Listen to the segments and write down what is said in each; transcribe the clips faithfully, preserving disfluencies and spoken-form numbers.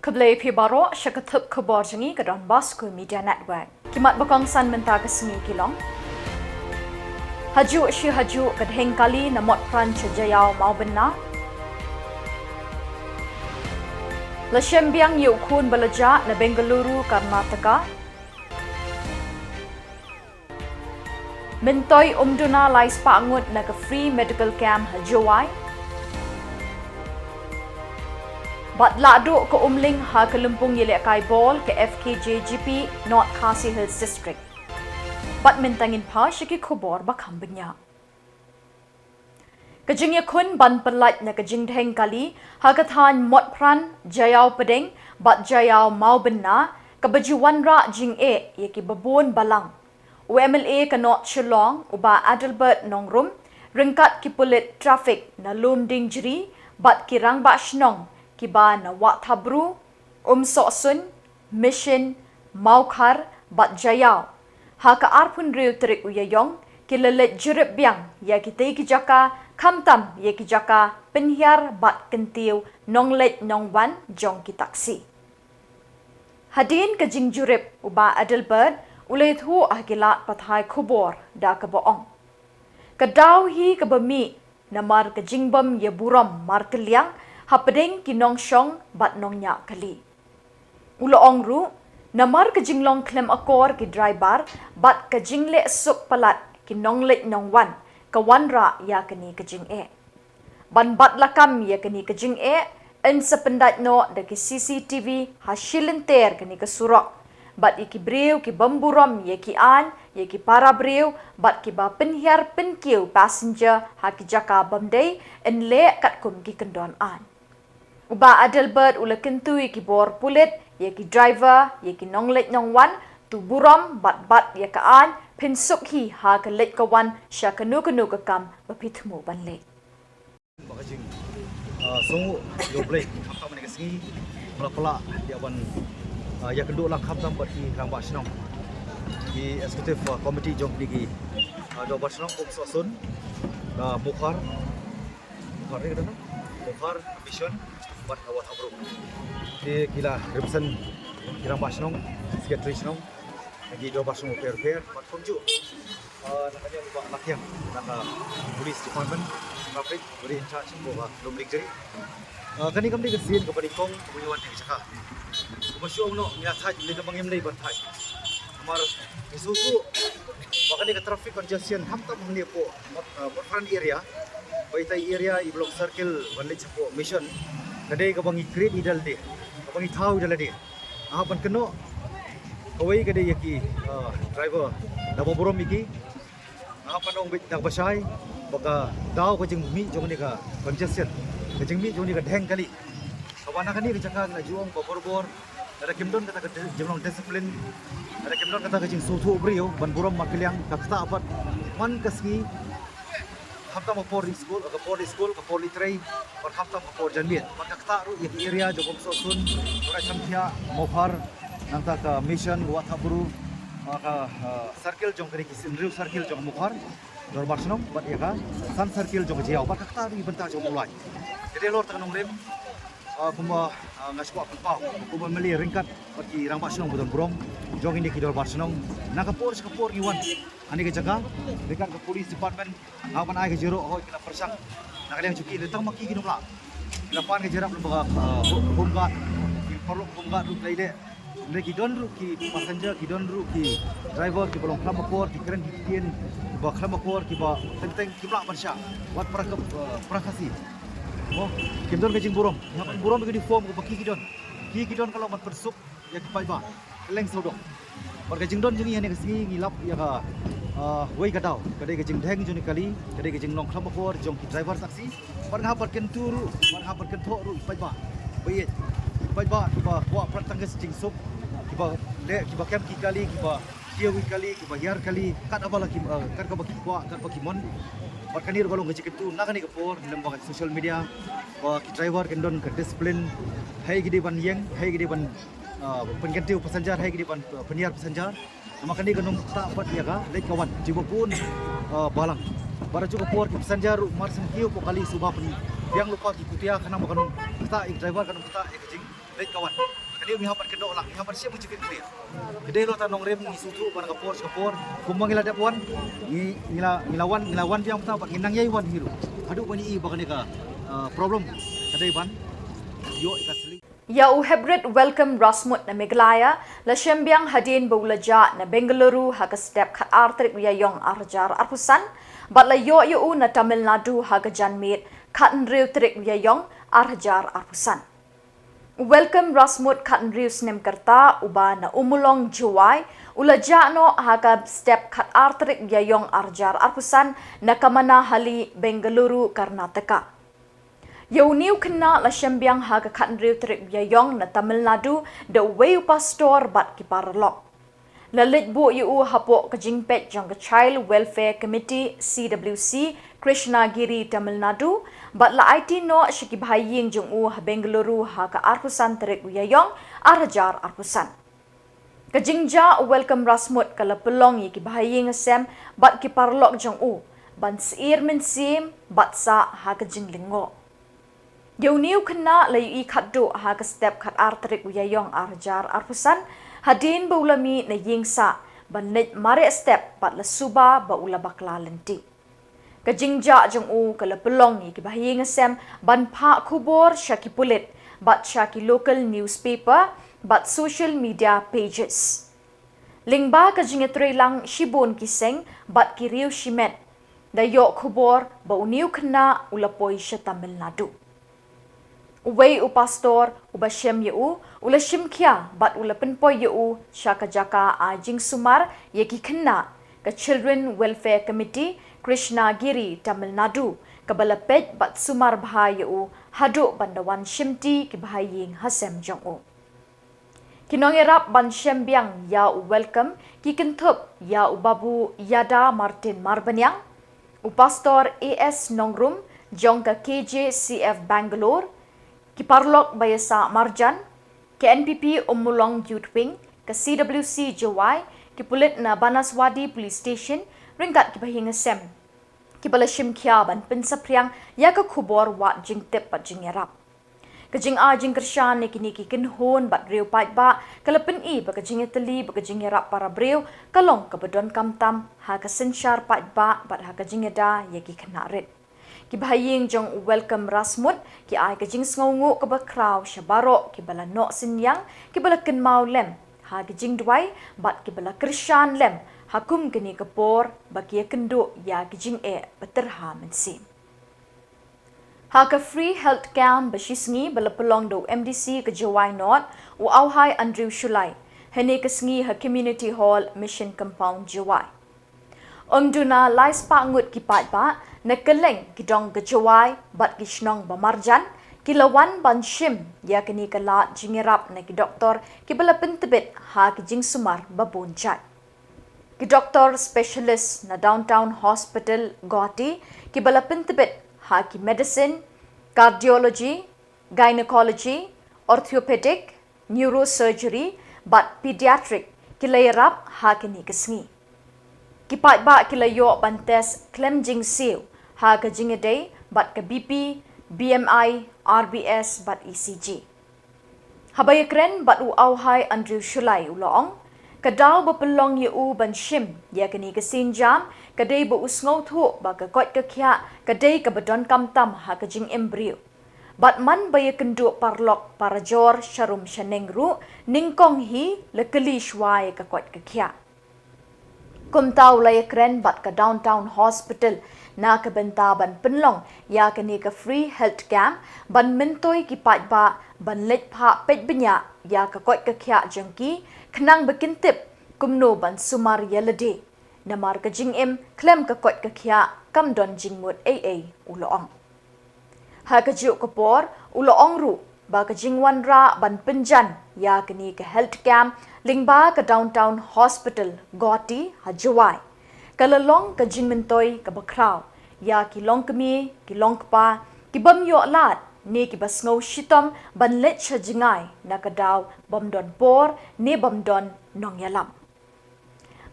Khublei phi baroh sha ka thup khubor jong ngi ka Don Bosco Media Network. Ki mat ba kongsan mynta ka sngi ki long: Hajuh shi hajuh ka dheng kali na Motphran sha Jaïaw Mawbynna. La shem biang ïa u khun ba la jah na Bengaluru, Karnataka. Myntoi um duna lai spah ngut na ka free medical camp ha Jowai. Bad la duh ka umling ha ka lympung ïalehkai bol ka F K J G P North Khasi Hills District. Bad mynta ngin phai sha ki khubor ba kham bniah. Ka jingïakhun ban pyllait na ka jingdheng kali ha ka thaiñ Motphran, Jaïaw Pdeng bad Jaïaw Mawbynna, kaba ju wanrah jingeh ïa kiba bun balang. U M L A ka North Shillong, u Bah Adelbert Nongrum, ryngkat ki pulit traffic na Lumdiengjri bad ki rangbah shnong kiba na Wahthabru, Umsohsun, Mission, Mawkhar bad Jaïaw, ha ka arphew hynriew tarik u Ïaïong, ki la leit jurip biang ïa kitei ki jaka, khamtam ïa ki jaka pynhiar bad kyntiew nongleit nongwan jong ki taksi. Hadien ka jingjurip, u Bah Adelbert u la ïathuh ha ki lad pathai khubor da kaba ong: Ka daw hi kaba mih namar ka jingbym ïaburom markylliang hapdeng ki nongshong bad nongñiah kali. U la ong ruh, namar ka jinglong khlem akor ki driver bad ka jingleh suk palat ki nongleit nongwan, ka wanrah ïa kane ka jingeh. Ban bat lakam ïa kane ka jingeh, yn sa pyndait noh da ki C C T V ha shi lynter kane ka surok. Bad ïa ki briew ki bym burom ïa ki aiñ, ïa ki para briew bad kiba pynhiar pynkiew passenger ha ki jaka bym dei, yn leh katkum ki kyndon aiñ. U Bah Adelbert u la kyntu ïa ki bor pulit, ïa ki driver, ïa ki nongleit nongwan, to burom bad bat ïa ka aiñ, phin suk hi ha ka leit ka wan sha kano kano ka kam ba phi thmu ban leit. Ba ka jing, ah, sngewnguh ïa U Blei, khamtam ha kane ka sngi, ba la pynlah ïa ban, ah, ïakynduh lang khamtam bad ki rangbah shnong, ki executive, ah, committee jong kine ki, ah, dorbar shnong kum Umsohsun, ah, Mawkhar, Mawkhar, Mawkhar, Mission bad Wahthabru. Te ki la represent ki rangbah shnong, secretary shnong, ki dorbar shnong bapher bapher bad kumjuh, ah, na ka liang u Bah Lakiang na ka Police Department, traffic, very in charge, ko ka Lumdiengjri. Ah, kane kam dei ka sien kaba nyngkong kaba ngi wan ha kane ka jaka. Kumba shu ong noh, ngi la thait, ngi la, kaba ngim dei ban thait. Namar ngi sngewthuh ba kane ka traffic congestion khamtam hangne hapoh Mot-, ah, Motphran area, ba itai area i ba long circle ban leit shapoh Mission, ka dei kaba ngi create hi da lade, kaba ngi thaw hi da lade. Nga hap ban kynnoh, kawei ka dei ïa ki, ah, driver, da ba burom ïa ki. Nga hap ban ong beit da kaba shai ba ka daw ka jingmih jong kane ka congestion, ka jingmih jong kane ka dheng kali, kaba na kane ka jaka ngi la ju ong ba borbor lada kim don kata ka di-, jinglong discipline, lada kim don kata ka jingsngewthuh briew ban burom markylliang, ka ktah pat man ka sngi, khamtam ka por leit skul, ka por leit skul, ka por leit trei, bad khamtam ka por janmiet. Bad ka ktah ruh ïa ki area jong ka Umsohsun, Mawkhar, Mawkhar, nangta ka Mission, Wahthabru, ah, ka, ah, circle jong kane ki hynriew circle jong ka Mawkhar dorbar shnong, bad ïa ka san circle jong ka Jaïaw, bad ka ktah ruh ïa ki bynta jong ka Mawlai. Te halor kata ka nongrim, ah, kumba, ah, nga sngewbha pynpaw, kumba M L A ryngkat bad ki rangbah shnong ba don burom jong kine ki dorbar shnong, na ka por sha ka por ngi wan ha kane ka jaka ryngkat ka Police Department. Nga ban ai ka jingïaroh, hooid ki la pyrshang na ka liang jong ki, tang ma ki kim lah. Ki la pan ka jingïarap lyngba ka, uh, ho-, home guard, ki paralok home guard ruh ki la ïaleh. Hynrei ki don ruh ki passenger, ki don ruh ki driver kiba long khlem akor, ki kren ki ktien kiba khlem akor, kiba teng teng kim lah ban shah. Wat para ka, uh, para Khasi. Oh, kim don ka jingburom. Ki hap ban burom ïa ka uniform kaba ki ki don. Ki ki don ka long ban pynsuk ïa ki paidbah kylleng sawdong. Bad ka jingdon jong ngi ha kane ka sngi ngi lap ïa ka, ah, wei ka daw, ka dei ka jingdheng jong kane ka kali, ka dei ka jinglong khlem akor jong ki driver taxi. Bad nga hap ban kyntu ruh, bad nga hap ban kynthoh ruh ïa ki paidbah ba ïeit, ki paidbah kiba kwah pynlong tang ka jingsuk, kiba leh, kiba kem ki kali, kiba kiew ki kali, kiba hiar kali kat kaba la ki, ah, kat kaba ki kwah, kat ba ki mon. Bad kane ruh ka long ka jingkyntu na kane ka por lyngba ka social media ba ki driver kin don ka discipline, haei ki dei ban ïeng, haei ki dei ban, ah, pynkyntiew passenger, haei ki dei ban, ah, pynhiar passenger. Namar kane kan ym ktah pat ïa ka leit ka wan jong kiba bun, ah, balang. Bad ha kajuh ka por ki passenger ruh mar shu kiew hapoh kali, sngewbha pynbiang lypa ki kutia khnang ba kan ym ktah ïa ki driver, kan ym ktah ïa ka jing Leit ka wan. Ka dei ngi hap ban kyndoh lang, ngi hap ban shim ka jingkitkhlieh. Ka dei lo ta nongrim ngi sngewthuh ban ka por sha ka por. Kumba ngi la dep wan, ngi ngi la ngi la wan, ngi la wan biang ta bad ngi nang ïai wan hi ruh. Haduh ban i ba kane ka, uh, problem ka dei ban ïoh ïa ka sling. Ïa u Hepbret Welcome Rasmut na Meghalaya la shem biang hadien ba u la jah na Bengaluru ha ka step khat ar tarik u Ïaiong ar hajar arphew san bad la ïoh ïa u na Tamil Nadu ha ka janmiet khat hynriew tarik u Ïaiong ar hajar arphew san. Welcome Rasmut khat hynriew snem ka rta uba na Ummulong Jowai u la jah noh ha ka step khat ar tarik u Ïaiong ar hajar arphew san na Kamanahalli Bengaluru Karnataka. Ïa une u khynnah la shem biang ha ka khat hynriew tarik u Ïaiong na Tamil Nadu da uwei u pastor bad ki paralok. La leit buh ïa u hapoh ka jingpeit jong ka Child Welfare Committee C W C Krishnagiri Tamil Nadu bad la aiti noh sha ki bahaïing jong u ha Bengaluru ha ka arphew san tarik u Ïaiong ar hajar arphew san. Ka jingjah u Welcome Rasmut ka la pynlong ïa ki bahaïing hasem bad ki paralok jong u ban syier mynsiem bad sah ha ka jinglyngngoh. Ïa une u khynnah la ïohi khatduh ha ka step khat ar tarik u Ïaiong ar hajar arphew san hadien ba u la mih na ïing sah ban leit mareh step bad la suba ba u la bakla lynti. Ka jingjah jong u ka la pynlong ïa ki bahaïing hasem ban phah khubor sha ki pulit bad sha ki local newspaper bad social media pages. Lyngba ka jingïatreilang shibun ki seng bad ki riew shimet, da ïoh khubor ba une u khynnah u la poi sha Tamil Nadu. Uwei u pastor uba shem ïa u u la shim khia bad u la pynpoi ïa u sha ka jaka ai jingsumar ïa ki khynnah, ka Children Welfare Committee Krishnagiri Tamil Nadu, kaba la peit bad sumar bha ïa u haduh ban da wan shimti ki bahaïing hasem jong u. Ki nongïarap ban shem biang ïa u Welcome ki kynthup ïa u Babu Ïada Martin Marbaniang, u Pastor A S Nongrum jong ka K J C F Bangalore, ki paralok ba ïasah marjan, ka N P P Ummulong Youth Wing, ka C W C Jowai, ki pulit na Banaswadi Police Station, ryngkat ki bahaïing hasem kiba la shim khia ban pynsaphriang ïa ka khubor wad jingtip bad jingïarap. Ka jingai jingkyrshan ïa kine ki kynhun bad riew paidbah ka la pyni ba ka jingïatylli bad ka jingïarap para briew ka long kaba donkam tam ha ka synshar paidbah bad ha ka jingïada ïa ki khynnah rit. Ki bahaïing jong u Welcome Rasmut ki ai ka jingsngewnguh kaba khraw sha baroh kiba la noh synñiang, kiba la kynmaw lem ha ki jingduwai bad kiba la kyrshan lem ha kum kane ka por ba ki ïakynduh ïa ki jingeh ba tyrha mynsiem. Ha ka free health camp ba shisngi ba la pynlong da u M D C ka Jowai North, u Auhai Andrew Shullai, hynne ka sngi ha Community Hall, Mission Compound, Jowai. Ym duna lai spah ngut ki paidbah na kylleng ki dong ka Jowai bad ki shnong ba marjan ki la wan ban shim ïa kane ka lad jingïarap na ki doktor kiba la pyntbit ha ki jingsumar ba bun jait. Ki doktor specialist na Downtown Hospital Guwahati kiba la pyntbit ha ki medicine, cardiology, gynecology, orthopedic, neurosurgery bad pediatric ki la ïarap ha kine ki sngi. Ki paidbah ki la ïoh ban test khlem jingsiew ha ka jingïadei bad ka B P, B M I, R B S bad E C G. Haba ïakren bad u Auhai Andrew Shullai u la ong, ka daw ba pynlong ïa u ban shim ïa kane ka sienjam ka dei ba u sngewthuh ba ka koit ka khiah ka dei kaba donkam tam ha ka jingim briew. Bad man ba ïakynduh paralok parajor sharum shaneng ruh, nyngkong hi la kylli shuwa ïa ka koit ka khiah. Kumta u la ïakren bad ka Downtown Hospital na ka bynta ban pynlong ïa kane ka free health camp ban myntoi ki paidbah ban leit phah peit bniah ïa ka koit ka khiah jong ki khnang ba kin tip kumno ban sumar ïa lade. Namar ka jingim khlem ka koit ka khiah kam don jingmut ei ei, u la ong. Ha kajuh ka por, u la ong ruh ba ka jingwanrah ban pynjan ïa kane ka health camp lyngba ka Downtown Hospital Guwahati ha Jowai ka la long ka jingmyntoi kaba khraw ïa ki longkmie, ki longkpa, ki bym ïoh lad ne kiba sngew shitom ban leit sha jngai na ka daw bym don por ne bym don nongïalam.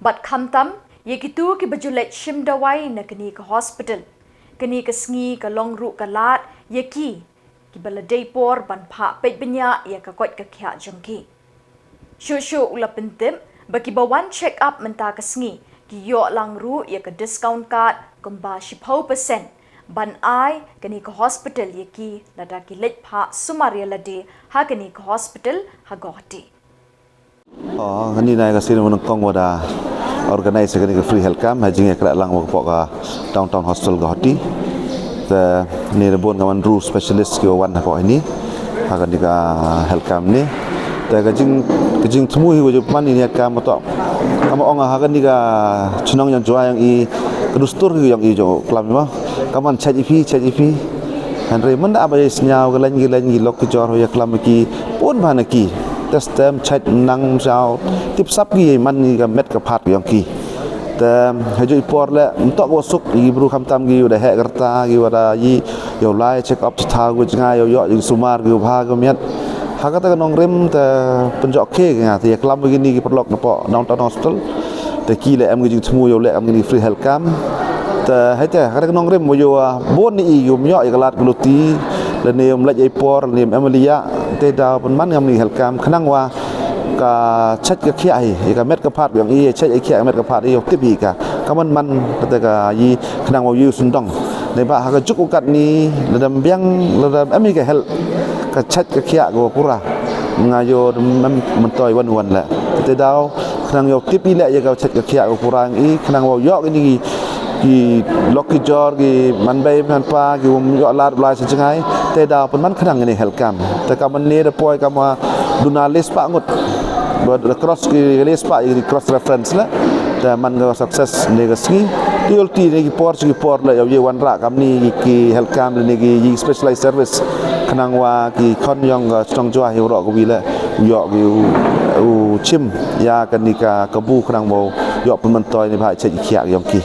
Bad khamtam ïa kito kiba ju leit shim dawai na kane ka hospital, kane ka sngi ka long ruh ka lad ïa ki kiba la dei por ban phah peit bniah ïa ka koit ka khiah jong ki. Shuh shuh u la pyntip ba kiba wan check up mynta ka sngi ki ïoh lang ruh ïa ka discount card kumba shiphew percent ban ai kane ka hospital ïa ki lada ki leit phah sumar ïa lade ha kane ka hospital ha Guwahati. Oh, kane na ka sien nyngkong ba da organize kane ka free health camp ha jingïakhlad lang bad ka Downtown Hospital Guwahati. Te kane da bun ka man ru specialist ki wan ha kane, ha kane ka health camp ne. Te ka jing, ka jingthmu hi ka jingpynman ïa kane ka health camp to. Kaba ong ha kane ka chnong jong Jowai ïong i ka dustur hi ïong i jong klam ma. Ka man chait i phi, chait i phi. Hynrei man da ba ïa sngew ka lain ki lain ki lok ki jor ïa klam ki pun ba na ki. Te stem chait nang mshaw tip sap ki man ni ka met ka phat ïong ki. Te ha ju i por le mynta ka suk i bru kham tam ki da heh kerta ki wa da i ïa u lai check up ta ku jngai ïa u ïoh i sumar ki u bha ki u miat. Ha kata ka nongrim te pynjok ke nga te ïa klam ki ni ki paralok na po Downtown Hospital. Te ki le em ki jingthmu ïa u le em ki ni free health camp. Te ha te ha kata ka nongrim wa ïa bun ni i ïa u ïoh ïa ka lad ka luti. Lane um lait ïa i por lane em ïa te da pynman ngam ni health camp khnang wa ka chait ka khiah hi ïa ka met ka phat ïong i chait ka khiah ka met ka phat ïa u tip i ka ka man man kata ka i khnang wa ïa u sendong. Ne ba ha ka juk u kat ni lada biang lada em i ka health ka chait ka khiah ka pura nga ïa u em myntoi wan wan la te daw khnang ïa u tip i la ïa ka chait ka khiah ka pura i khnang wa ïa ki ni ki lok ki jor ki man bei man pa ki um ïa lad blai sa jngai te daw pynman khnang ni health camp te ka man ni da poi ka ma duna les pa ngut ba da cross ki les pa i cross reference la te man ka success ni ka sngi ti ulti ni ki por ki por la ïa wan ra kam ni ki health camp ni ki specialized service khnang wa ki khon ïong ka shnong Jowai hi u ro ka wi la u ïoh ki u chim ïa ka ni ka kabu khnang mo ïoh pynmyntoi ni ba chait i khiah ïong ki.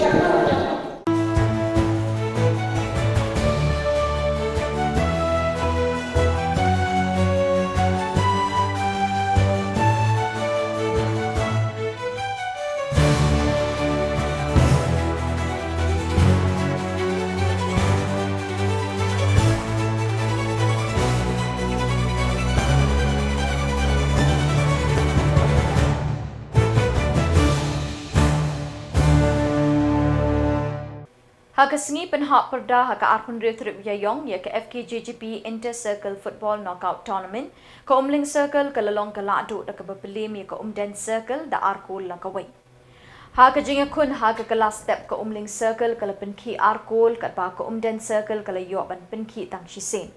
Ha ka sngi pynhap pyrda ha ka arphew hynriew tarik u Ïaïong ïa ka F K J G P Inter Circle Football Knockout Tournament, ka Umling Circle ka la long ka lahduh da kaba plie ïa ka Umden Circle da ar kol la kawei. Ha ka jingïakhun ha ka kylla step ka Umling Circle ka la pynkhih ar kol katba ka Umden Circle ka la ïoh ban pynkhih tang shisien.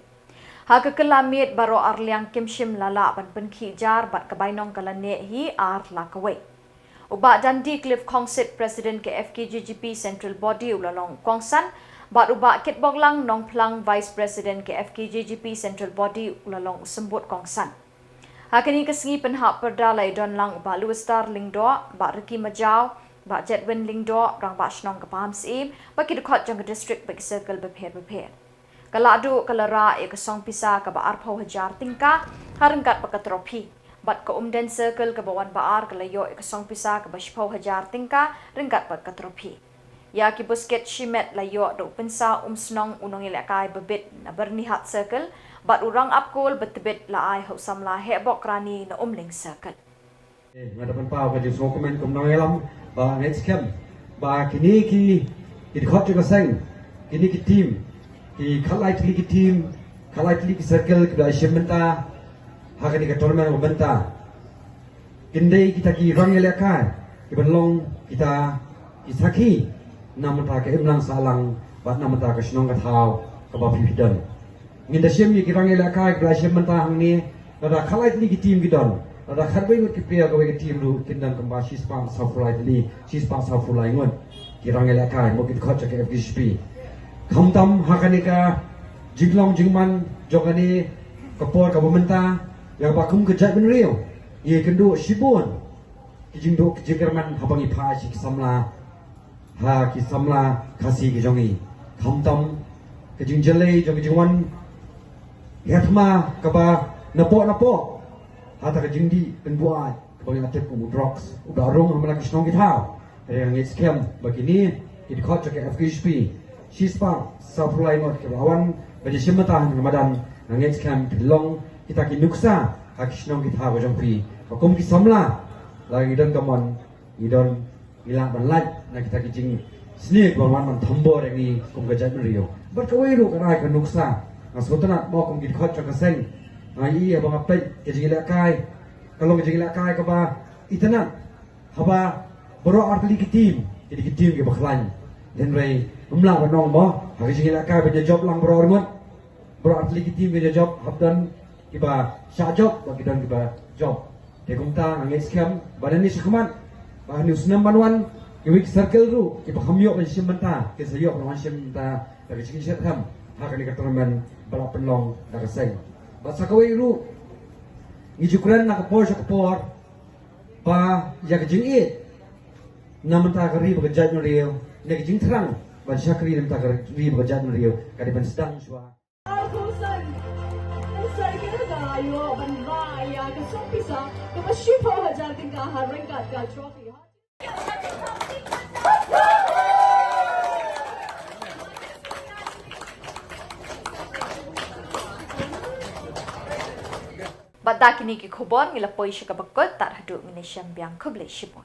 Ha ka kylla miet baroh arliang kim shym la lah ban pynkhih jar bad ka bainong ka la neh hi ar la kawei. U Bah Dundee Cliff Khongsit, President ka F K J G P Central Body u la long kongsan bad u Bah Kitboklang Nongphlang, Vice President ka F K J G P Central Body u la long u symbud kongsan. Ha kane ka sngi pynhap pyrda la ïadon lang u Bah Louis Star Lyngdoh, Bah Ricky Majaw, Bah Jedwin Lyngdoh, Rangbah Shnong ka Pahamsyiem, bad ki dkhot jong ka district bad ki circle bapher bapher. Ka lahduh ka la rah ïa ka song pisa kaba arphew hajar tyngka ha ryngkat bad ka trophy. Bad ka Umden Circle kaba wan ba ar ka la ïoh ïa ka song pisa kaba shiphew hajar tyngka ryngkat bad ka trophy. Ïa ki buskit shimet la ïoh da u Pynsa Umsnong u nongïalehkai babit na Byrnihat Circle bad u rang ap kol ba tbit la ai ha u samla Hehbok Rani na Umling Circle. Eh, nga da pynpaw ka jingsngewkmen kum nongïalam ba nga ngeit skhem ba kine ki, ki dkhot jong ka seng, kine ki team, ki khatlai tylli ki team, khatlai tylli ki circle kiba la shim bynta ha kane ka tournament ba mynta kin dei kita ki rang ïalehkai kiban long kita ki sakhi na bynta ka imlang sahlang bad na bynta ka shnong ka thaw kaba phi phi don. Ngin da shim ïa ki rang ïalehkai kiba la shim bynta hangne, lada khatlai tylli ki team ki don, lada khatwei ngut ki player kawei ka team ruh kin don kumba shispah sawphew lai tylli, shispah sawphew lai ngut ki rang ïalehkai mo ki dkhot jong ka F K J G P. Khamtam ha kane ka jinglong jingman jong kane ka por kaba mynta, ïa kaba kum ka jaitbynriew ngi ïakynduh shibun ki jingduh ki jingkyrmen haba ngi phai sha ki samla, ha ki samla Khasi ki jong ngi. Khamtam ka jingjyllei jong ka jingwan ïa thma kaba napoh napoh, ha ta ka jingdih pynbuaid kaba ngi la tip kum u drugs uba la rung ha man la ki shnong ki thaw. Hynrei nga ngeit skhem ba kine ki dkhot jong ka F K J G P, shispah sawphew lai ngut kiba la wan ban ïashim bynta ha kane ka madan, Nga ngeit skhem phi long kita ki nuksa ha ki shnong ki thaw ka jong phi. Ba kum ki samla, la ngi don ka mon, ngi don, ngi lah ban lait na kita ki jingsniew ba wan ban thombor ïa ngi kum ka jaitbynriew. Bad kawei ruh ka dei ka nuksa, nga sngewtynnat ba kum ki dkhot jong ka seng, nga ïohi ba nga peit ka jingïalehkai, ka long ka jingïalehkai kaba itynnat. Haba baroh artylli ki team ki dei ki team kiba khlaiñ. Hynrei ym lah ban ong mo, ha ka jingïalehkai ban ïajop lang baroh arngut. Baroh artylli ki team ki ïajop, hap don kiba shah jop bad ki don kiba jop. Te kumta nga ngeit skhem ba nangne shakhmat, ba ha une u snem ban wan, kiwei ki circle ruh kiba kham ïoh ban shim bynta kin sa ïoh ban wan shim bynta da ka jingshitom ha kane ka tournament ba la pynlong da ka seng. Bad sa kawei ruh, ngi ju kren na ka por sha ka por ba ïa ka jingïeit na bynta ka ri bad ka jaitbynriew, ne ka jingthrang ban shakri na bynta ka ri bad ka jaitbynriew, ka dei ban sdang shuwa. Arphew san. Sa ïa ka da ïoh ban rah ïa ka song pisa kaba shiphew hajar tyngka ha ryngkat ka trophy. Bad da kine ki khubor ngi la poi sha kaba kut, tad haduh ngin ïashem biang, khublei shibun.